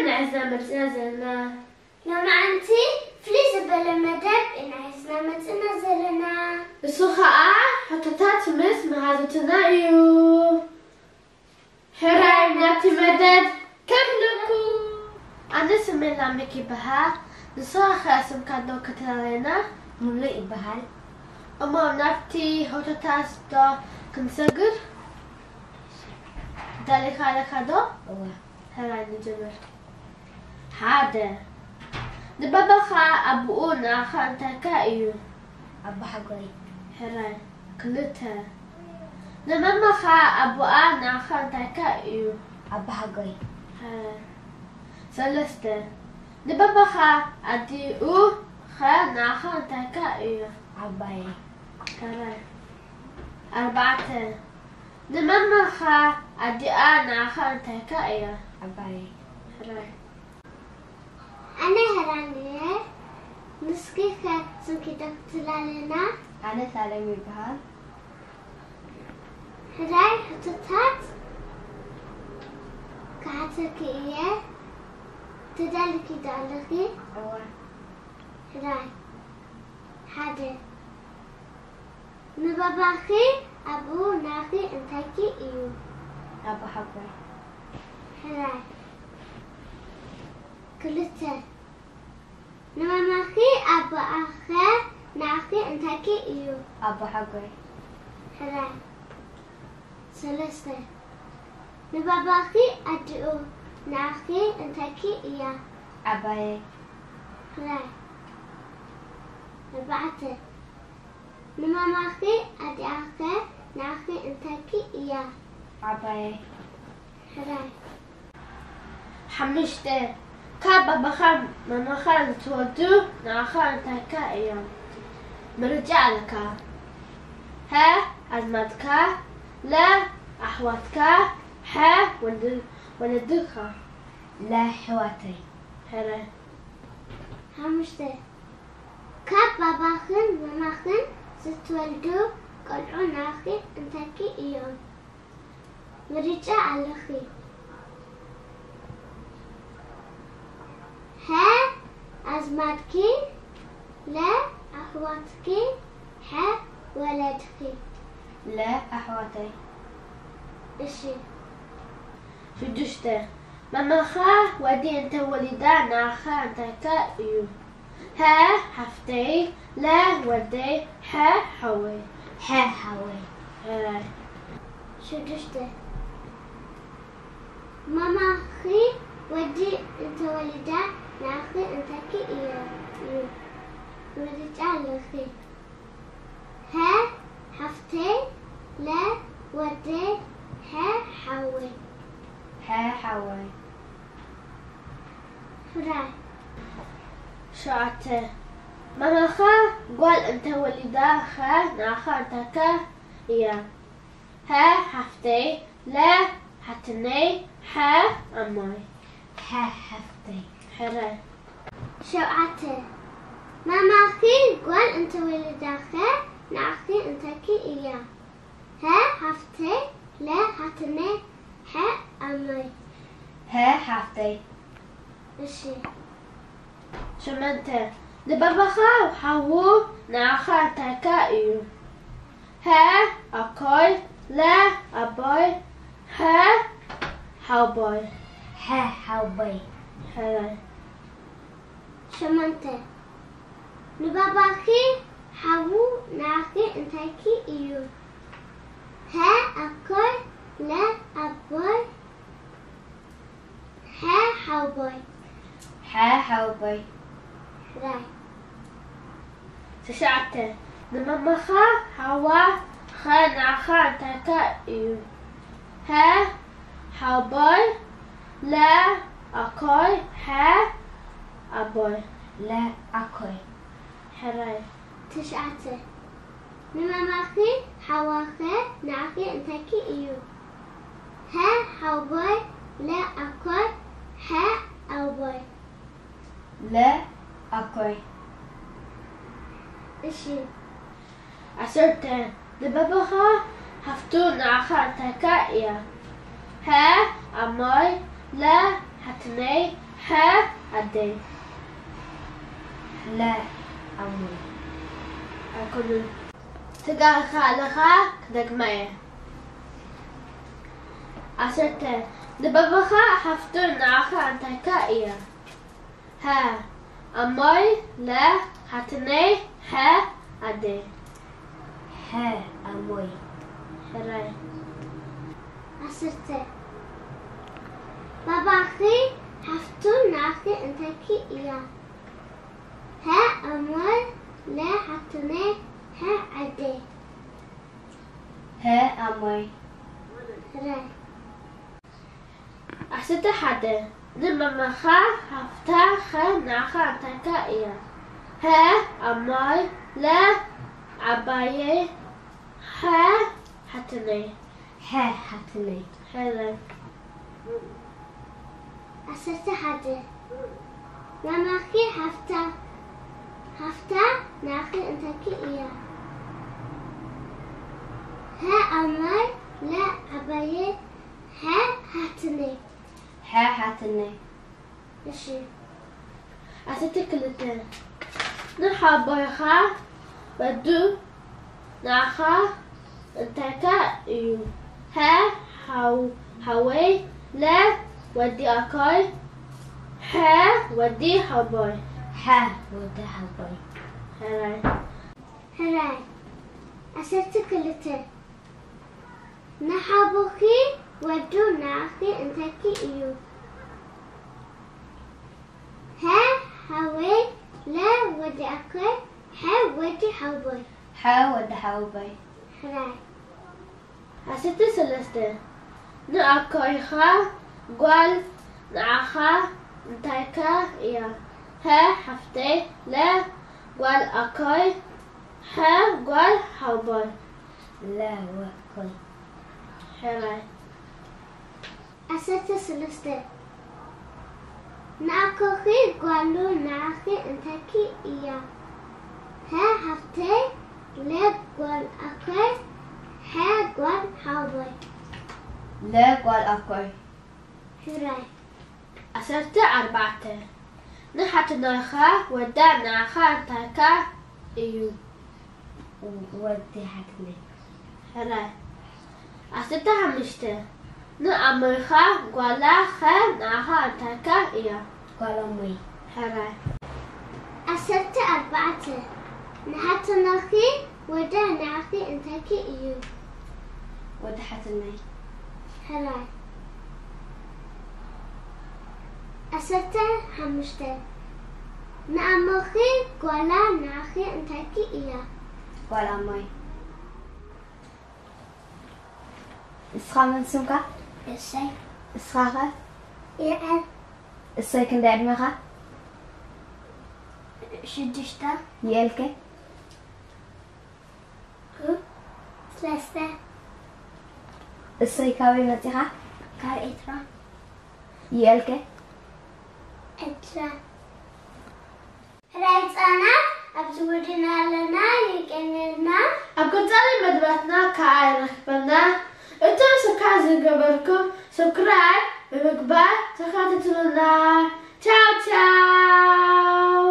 ንሕና መርጽና ዘለና። ሎማዓንቲ ፍልይ ዝበለ መደብ ኢና ሒዝና መጽና ዘለና። እሱ ኸኣ ሕቶታት ምስ መሃዙትና እዩ። ሕራይ ናብቲ መደብ ከፍለኩ። ኣነ ስመይ ላሚክ ይበሃል። ንስኻ ኸ ስምካ ዶ ከተላልየና? ሙሉእ ይበሃል። እሞ ናብቲ ሕቶታት ዶ ክንሰግር? ደሊኻ ኣለኻ ዶ? እወ። ሕራይ ንጀምር። ሓደ። ንባባኻ ኣቦኡ ንዓኻ እንታይካ እዩ? ኣቦሓጎይ። ሕራይ። ክልተ። ንማማኻ ኣቦኣ ንዓኻ እንታይካ እዩ? ኣቦሓጎይ። ሕራይ። ሰለስተ። ንባባኻ ኣዲኡ ኸ ንዓኻ እንታይካ እዩ? ዓባየይ። ሕራይ። ኣርባዕተ። ንማማኻ ኣዲኣ ንዓኻ እንታይካ እያ? ዓባየይ። ሕራይ። ኣነ ሕራን እየ። ንስኺ ኸ ስምኪ ዶ ክትላለና? ኣነ ሳሌም ይበሃል። ሕራይ ሕቶታት ክሓተኪ እየ። ትደልኪ ዶ ኣለኺ? እወ። ሕራይ። ሓደ። ንባባኺ ኣቦኡ ንዓኺ እንታይኪ እዩ? ኣቦሓጎይ። ሕራይ። ክልተ። ንማማኺ ኣቦኣኸ ንዓኺ እንታይኪ እዩ? ኣቦሓጎይ። ሕራይ። ሰለስተ። ንባባኺ ኣዲኡ ንዓኺ እንታይኪ እያ? ዓባየይ። ሕራይ። ኣርባዕተ። ንማማኺ ኣዲኣኸ ንዓኺ እንታይኪ እያ? ዓባየይ። ሕራይ። ሓሙሽተ። ካብ ባባኻ ማማኻ ዝትወልዱ ንዓኻ እንታይካ እዮም? ምርጫ ኣለካ። ሀ ኣዝማድካ፣ ለ ኣሕዋትካ፣ ሐ ወለድ- ወለድኻ። ለ ኣሕዋተይ። ሕራይ። ሓሙሽተ። ካብ ባባኽን ማማኽን ዝትወልዱ ቆልዑ ንዓኺ እንታይኪ እዮም? ምርጫ ኣለኺ። ሀ ኣዝማድኪ፣ ለ ኣሕዋትኪ፣ ሐ ወለድኺ። ለ ኣሕዋተይ። እሺ። ሽዱሽተ። ማማኻ ወዲ እንተወሊዳ ንዓኻ እንታይካ እዩ? ሀ ሓፍተይ፣ ለ ወደይ፣ ሐ ሓወይ። ሐ ሓወይ። ሕራይ። ሽዱሽተ። ማማኺ ወዲ እንተወሊዳ ንዓኺ እንታይኪ እየ እዩ? ምርጫ ኣለኺ። ሀ ሓፍተይ፣ ለ ወደይ፣ ሐ ሓወይ። ሐ ሓወይ። ሕራይ። ሸውዓተ። ማማኻ ጓል እንተወሊዳ ኸ ንዓኻ እንታይካ እያ? ሀ ሓፍተይ፣ ለ ሓትነይ፣ ሐ ኣሞይ። ሐ ሓፍተይ። ሕራይ። ሸውዓተ። ማማኺ ጓል እንተወሊዳ ኸ ንዓኺ እንታይኪ እያ? ሀ ሓፍተይ፣ ለ ሓትነይ፣ ሐ ኣሞይ። ሐ ሓፍተይ። እሺ። ሸሞንተ። ንባባኻ ሓዉ ንዓኻ እንታይካ እዩ? ሀ ኣኮይ፣ ለ ኣቦይ፣ ሐ ሓውቦይ። ሐ ሓውቦይ። ሕራይ። ሸሞንተ። ንባባኺ ሓዉ ንዓኺ እንታይኪ እዩ? ሀ ኣኮይ፣ ለ ኣቦይ፣ ሐ ሓውቦይ። ሐ ሓውቦይ። ሕራይ። ትሽዓተ። ንማማኻ ሓዋ ኸ ንዓኻ እንታይካ እዩ? ሀ ሓውቦይ፣ ለ ኣኮይ፣ ሐ ኣቦይ። ለ ኣኮይ። ሕራይ። ትሽዓተ። ንማማኺ ሓዋኸ ንዓኺ እንታይኪ እዩ? ሀ ሓውቦይ፣ ለ ኣኮይ፣ ሐ ኣውቦይ። ለ ኣኮይ። እሺ። ዓሰርተ። ንባባኻ ሓፍቱ ንዓኻ እንታይካ እያ? ሀ ኣሞይ፣ ለ ሓትነይ፣ ሐ ኣደይ። ለ ኣሞይ። ኣይኮኑን። ትጋርካ ኣለኻ ክደግማ እየ። ዓሰርተ። ንባባኻ ሓፍቱ ንዓኻ እንታይካ እያ? ሀ ኣሞይ፣ ለ ሓትነይ፣ ሐ ኣደይ። ሐ ኣሞይ። ሕራይ። ዓሰርተ። ባባኺ ሓፍቱ ንዓኺ እንታይኪ እያ? ሀ ኣሞይ፣ ለ ሓትነይ፣ ሐ ኣደይ። ሀ ኣሞይ። ሕራይ። ዓሰርተ ሓደ። ንማማኻ ሓፍታ ኸ ንዓኻ እንታይካ እያ? ሀ ኣሞይ፣ ለ ዓባየይ፣ ሐ ሓትነይ። ሐ ሓትነይ። ሕራይ። ዓሰርተ ሓደ። ማማኺ ሓፍታ፣ ሓፍታ ንዓኺ እንታይኪ እያ? ሀ ኣሞይ፣ ለ ዓባየይ፣ ሐ ሓትነይ። ሐ ሓትነይ። እሺ። ዓሰርተ ክልተ። ንሓቦይኻ ወዱ ንዓኻ እንታይካ እዩ? ሀ ሓው-፣ ሓወይ፣ ለ ወዲ ኣኮይ፣ ሐ ወዲ ሓቦይ። ሐ ወዲ ሓቦይ። ሕራይ። ሕራይ። ዓሰርተ ክልተ። ንሓቦኺ ወዱ ንዓኺ እንታይኪ እዩ? ሀ ሓወይ፣ ለ ወዲ ኣኮይ፣ ሐ ወዲ ሓውቦይ። ሐ ወዲ ሓውቦይ። ሕራይ። ዓሰርተ ሰለስተ። ንኣኮይኻ ጓል ንዓኻ እንታይካ እያ? ሀ ሓፍተይ፣ ለ ጓል ኣኮይ፣ ሐ ጓል ሓውቦይ። ለ ወኮይ። ሕራይ። ዓሰርተ ሰለስተ። ንኣኮኺ ጓሉ ንዓኺ እንታይኪ እያ? ሀ ሓፍተይ፣ ለ ጓል ኣኮይ፣ ሐ ጓል ሓውቦይ። ለ ጓል ኣኮይ። ሕራይ። ዓሰርተ ኣርባዕተ። ንሓትኖኻ ወዳ ንዓኻ እንታይካ እዩ? ወዲ ሓትነይ። ሕራይ። ዓሰርተ ሓሙሽተ። ንኣሞኻ ጓላ ኸ ንዓኻ እንታይካ እያ? ጓል ኣሞይ። ሕራይ። ዓሰርተ ኣርባዕተ። ንሓትኖኺ ወዳ ንዓኺ እንታይኪ እዩ? ወዲ ሓትነይ። ሕራይ። ዓሰርተ ሓሙሽተ። ንኣሞኺ ጓላ ንዓኺ እንታይኪ እያ? ጓል ኣሞይ። እስኻ መን ስምካ? እሰይ። እስኻ ኸ? ይዕል። እሰይ፣ ክንደይ ዕድመኻ? ሽዱሽተ። ይኤልከ? ሰለስተ። እሰይ፣ ካበይ መጺኻ? ካብ ኤርትራ። ይኤልከ? ኤርትራ። ሕራይ ህጻናት፣ ኣብዚ ወዲእና ኣለና፣ የቀንየልና። ኣብ ቀጻሊ መደባትና ከኣ ይረኽበና። እቶም ስብስክራይብ ዘይገበርኩም ስብስክራይብ ብምግባር ተኸታተሉና። ቻው ቻው።